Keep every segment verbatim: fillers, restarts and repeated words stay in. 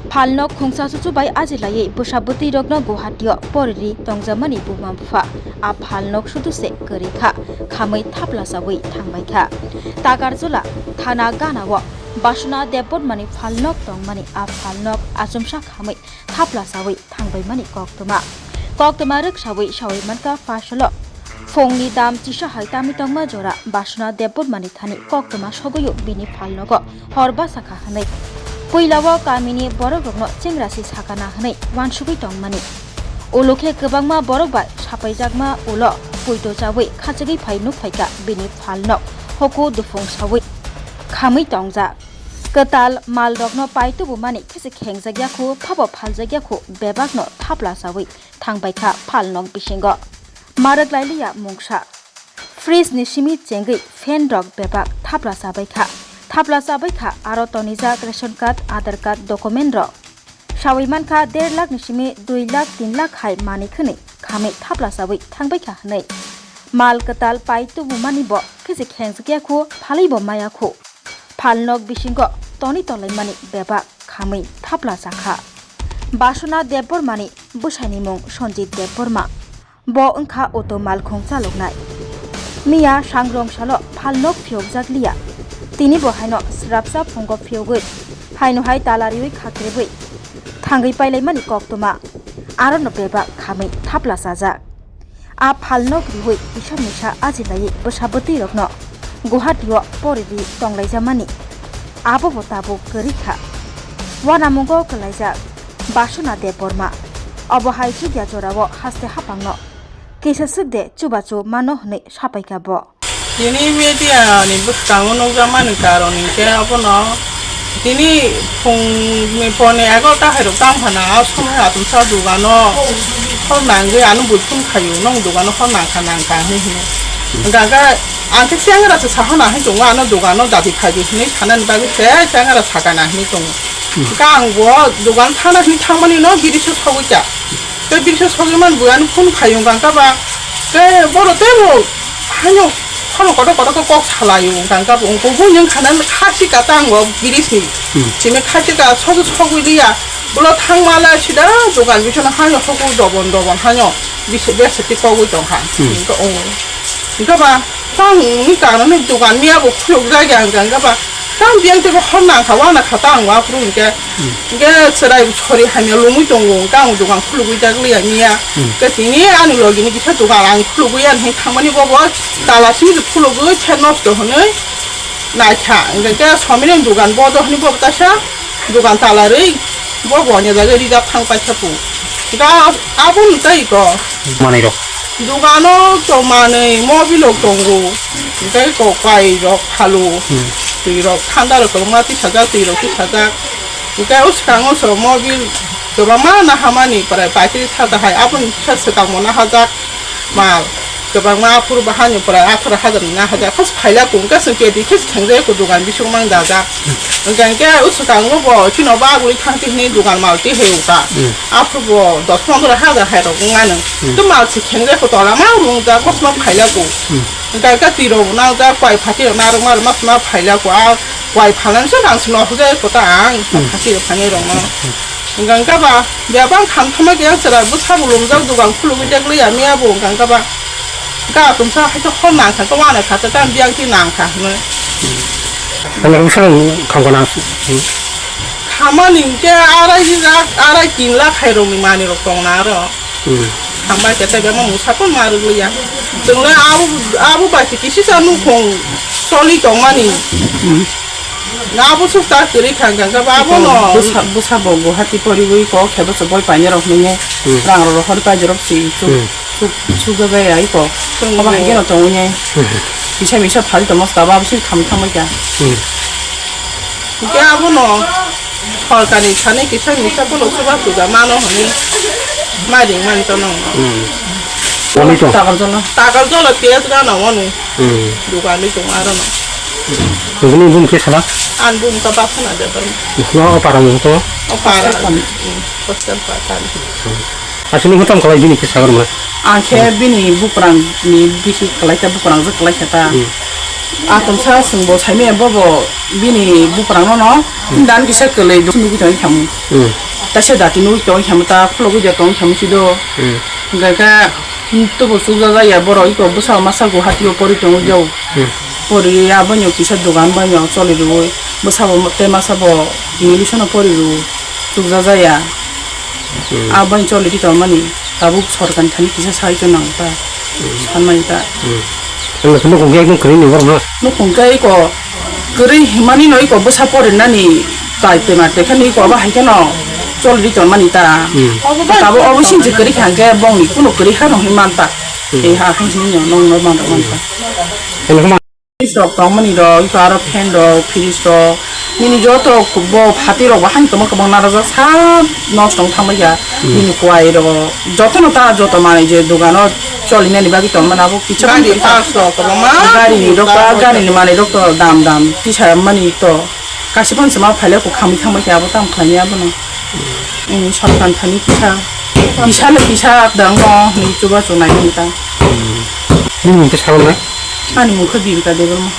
Phalnok khungsa susu bai ajilaiwi bwsa bwtwi rokno Guwahati o poriri tongjamani buma bupha a phalnok sudu se kwrwi kha, khamwi thapla chawi thangbai kha. Takarjula thana gana o Basuna Debbarmani phalnok tongmani a phalnok achomsa khamwi thapla chawi thangbaimani koktwma. Koktwma rwksawi sawi mankha phasalo phungni dam chisa hai tamwi tongma jora Basuna Debbarmani thani koktwma sogwi o bini phalnogo hor basa kha hwnwi. Puila o kamini borokrokno chengra si sakana hwnwi uansugwi tongmani. Ulo khe kwbangma borok bai sapaijakma ulo puito chawi khachigwi phai nukphaikha bini phalnok huku dufung sawi khamwi tongjak. Kwtal malrokno pai tubumani khe se khengjak ya khu, phabo phaljak ya khu, bebakno thapla chawi thangbai kha phalnok bisingo. Marwk lai liya mungsa. Fridge ni simi chengwi fan rok bebak thapla chabai kha. Thapla chabai kha aro tonijak ration card, Aadhaar card, document rok. Sawi mankha der lakh ni simi dui lakh, tin lakh hai manwi khwnwi khamwi thapla chawi thangbai kha hwnwi. Mal kwtal pai tubumani bo khe se khengjak ya khu, phalwi bo maya khu. Phalnok bisingo toni tonglaimani bebak khamwi thapla chakha. Basuna Debbarmani bwsaini mung Sanjit Debbarma. Bo wngkha auto malkhung chaloknai. Miya sangrong salo phalnok phiyokjak liya. Tini bo haino srapsa phungo phiyogwi haino hai tala riwi khakrebwi thangwi pailaimani koktwma. Arono bebak khamwi thapla chajak. A phalnok riwi kisa misa ajilaiwi bwsa bwtwi rokno Guwahati o poriri tonglaijamani abo bo tabuk kwrwi kha. Wanamungo kwlaijak Basuna Debbarma. Obo hai chukya jorao haste hapangno kisa swk de chubachu mano hwnwi sapai kha bo. Tini media ni bwskango nukjakmani karon hinkhe abono tini phungni pone egarota hairok tang phano a somoi atomsa dogano hor nangwi ano bui phone khaio, "Nong dogano hor nangkha nangkha," hinwi hino. Hwnkha khe ang khe chengra se sahana hinwi tongo, ano dogano dati phaibi hinwi sanani bagwi se chengra sakana hinwi tongo. Hwnkha ang bo dogan thana hinwi thangmani no biriso sogwi kha. Tei biriso sogwi man bui ano phone khaio hwnkha ba. Tei boro tei bo haino khono kotor kotor khe kok salaio hwnkha ba. Wngkha bo wngkha nang khasi ka ta ang bo birisni. Hmm. Simi khasi ka sogwi sogwi liya. Ulo thangma la sida dogan bisino haino hokuk dobon dobon haino bisi besi ti kogwi tong kha. Hmm. Wngkha o. Wngkha ba tang ni karone dogan miya bo khuluk jagya hwnkha ba. Tang biyang tei bo hor nang kha, wana kha tang wa phuru hinkhe. Hmm. Hinkhe chwrai sori hamya lungwi tongo, tang dogan khulugwi jak liya miya. Hmm. Hinkhe tini ani logi ni kisa dogan ang khulugwi ani hai thangmani bobo tala simi se khulugwi khe nosto hwnwi naikha. Hinkhe somireng dogan bodo hwnwi bobo kaisa dogan tala rwi bobo ani jagwi rijak thang paikha pu. Hinkhe aboni tei ko. Manwi rok. Dogano to manwi mobil rok tongo. Tei ko kwai rok phalu. Hmm. Twi rok thanda rok kwbangma tisajak, twi rok tisajak. Tei o swkango so mobil kwbangma nahamani prai paitri sajak hai. Aboni kisa swkangbo nahajak mal. Kwbangma aphuru bahani prai atharo hajar ni nahajak. Khos phaila kung khe swng kedi khe se khengjai ko dogan bising mang dajak. Hwnkhe hwnkhe o swkango bo chini bagwi thang tihni dogan mal tihai uka. Hmm. Aphuru bo dos pondro hajar hai rok wngmano. Hmm. To mal se khengjai ko tola ma rung jak kosma phaila ko. Hmm. Hwnkhe hwnkhe twi rok bo nang jak, kwai phatir rok narwk ma rwma sma phaila ko. A kwai phalnani se rang se nok hwjai ko ta ang. Hmm. Phatir rok phainai rok no. Hmm. Hwnkhe hwnkhe ba bebak khamthama khe ang chwrai bwsa bo lumjak dogan khulugwi jak liya miya bo hwnkhe hwnkhe ba. Ga tumsa hai khe hor nang kha khe wana kha khe tang biyang ti nang kha hwnwi. Ano bwswk khamkha nang. Khamani hinkhe arai lakh, arai tin lakh hai rokni manwi rok tong na aro. Hmm. Hambai khe tei bema musa phano ma rwliya. Chwng le abo, abo bai se kisi cha nukhung choli tongmani. Hmm. Na abo se ta kwrwi kha hwnkha khe ba abo no. Bwsa, bwsa bo Guwahati poriwi kok khe bwsa boi painai rok hinwi. Hmm. Rang rok rohor pai jorok si chu. Hmm. Suk, suk jaga ya iko. Suk jaga ya. Obo hai khe no tongwi nai. Hmm. Kisa misa phari tongma sabo abo sini khamwi thangbai kha. Hmm. Hwnkhe abono sorkar ni thani kisa misa bono chuba puja mano hwnwi ma ring mani tono. Hmm. Wngwi tong. Takarjala. Takarjala piyaj gana wano. Hmm. Dogan ni tong arono. Nini bum khe sala? An bum ta basana de bar. No o para mo to. O para. Hmm. Hostel pa tan. Aswk nung tamo khlai bini kisa rwma? Ang khe bini buprang ni bisi khlai ta, buprang jwk khlai kha ta. Hmm. Atomsa sungbo saimaya bobo bini buprang no no dan kisa kwlwi do nugwi tong khamu. Hmm. Taisa dati nugwi tong khamu ta khulogwi ja tong khamu sido. Hmm. Hingkha khe tubo chukjajaya borok iko bwsa masa Guwahati o pori tong jao. Hmm. Pori aboni kisa dogan bai no choli rwi bwsa bo tei masa bo English no pori rwi chukjajaya. Hmm. Aboni choli tong mani. Tabuk sorkarni thani kisa sahaijo nang ta, hmm, sanmani ta. Hmm. Ang khe nukhung khe ekdom kwrwi ni borok no. Nukhung khe iko kwrwi himani no iko bwsa porinani tai twma tekhani iko abo hai kheno choli tongmani ta. Hmm. Tabuk obo sini je kwrwi kha hwnkhe bongni kuno kwrwi ha no hwnwi man ta. Hmm. Tei ha hwnwi no nong no man rok man ta. Fridge rok tongmani rok, iko aro fan rok, fridge rok, nini joto bo phatwi rok bo hani tongma kwbang narajak sa nosto wng thangbai kha. Hmm. Nini kuai rok jotono ta joto manwi je dogano cholinani bagwi tongmani abo kisa gari parts rok kwbangma gari ni rok ta, gari ni manwi rok to dam dam tisa mani to. Kaisa phano chwma phaile kok khamwi thangbai khe abo tamo khlainai abono. Sorkar thani kisa, kisa le kisa dang no hinwi chubachu nai hwn ta. Nini mung khe sabo na? Ani mung khe Bibika Debbarma.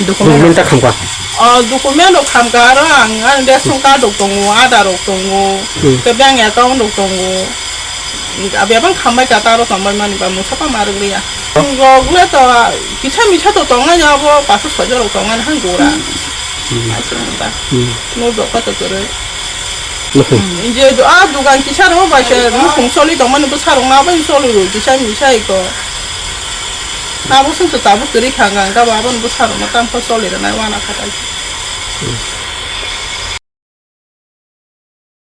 Document ta khamkha? O document rok khamkha aro ang ani ration card rok tongo, Aadhaar rok tongo, hmm, tei bank account rok tongo. Abya bang khambai kha ta aro tongbai mani ba mungsa pa ma rwgriya. Rok le to kisa misa to tongnai abo paso soijo rok tongnai han gura. Hmm. Aswk ta. Hmm. No jokha to kwrwi. Nukhung. Hmm, je do a dugan kisa ro bai se nukhung soli tongmani bwsa rok ma bai soli ro kisa misa iko. Abo sung to tabuk kwrwi kha ga ga ba abo bwsa rok ma tam kha soli rwnai wana kha tai.